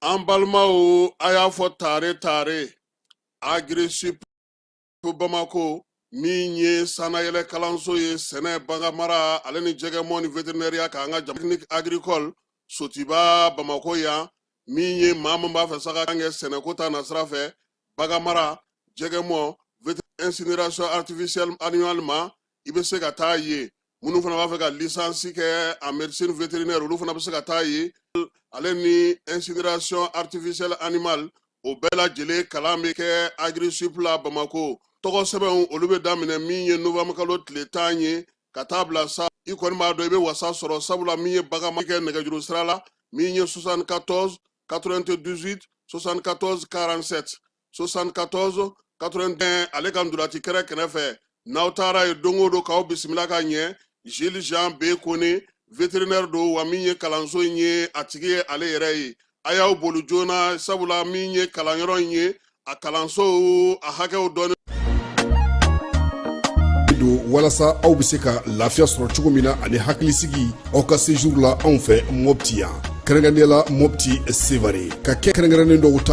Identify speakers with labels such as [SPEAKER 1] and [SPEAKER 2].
[SPEAKER 1] An balimaw, a y'a fɔ tare tare Agrisup Bamako, min ye sannayɛlɛ kalanso ye sɛnɛ, baganmara ale ni jɛgɛmɔ ni vétérinaire k'an ka technique agricole Sotiba Bamako yan, min ye maa min b'a fɛ sa ka kɛ sɛnɛko ta nasira fɛ, baganmara, jɛgɛmɔ, incinération artificielle animale ma, i bɛ se ka taa yen. Minnu fana b'a fɛ ka licence kɛ en médecine vétérinaire, olu fana bɛ se ka taa yen, ale ni incinération artificielle animale. O bɛɛ lajɛlen kalan bɛ kɛ Agrisup la Bamako. Tɔgɔ sɛbɛnw, olu bɛ daminɛ min ye novembre kalo tile 10 ye ka taa bila sa. I kɔni b'a dɔn i bɛ wasa sɔrɔ, sabula min ye bagan kɛ nɛgɛjuru sira la, min ye 74 98 74 47, 74 81. Ale ka ndolati kɛrɛ kɛrɛfɛ, n'aw taara yen don o don k'aw bisimila ka ɲɛ. Gilles Jean B Kone, vétérinaire don wa, min ye kalanso in ye a tigi ye ale yɛrɛ ye. A y'aw boli joona, sabula min ye kalanyɔrɔ in ye, a kalanso a hakɛw dɔɔni
[SPEAKER 2] don walasa aw bɛ se ka lafiya sɔrɔ cogo min na ani hakilisigi aw ka séjour la anw fɛ Mopti yan, kɛrɛnkɛrɛnnenya la Mopti Sevare, ka kɛ kɛrɛnkɛrɛnnen dɔw ta.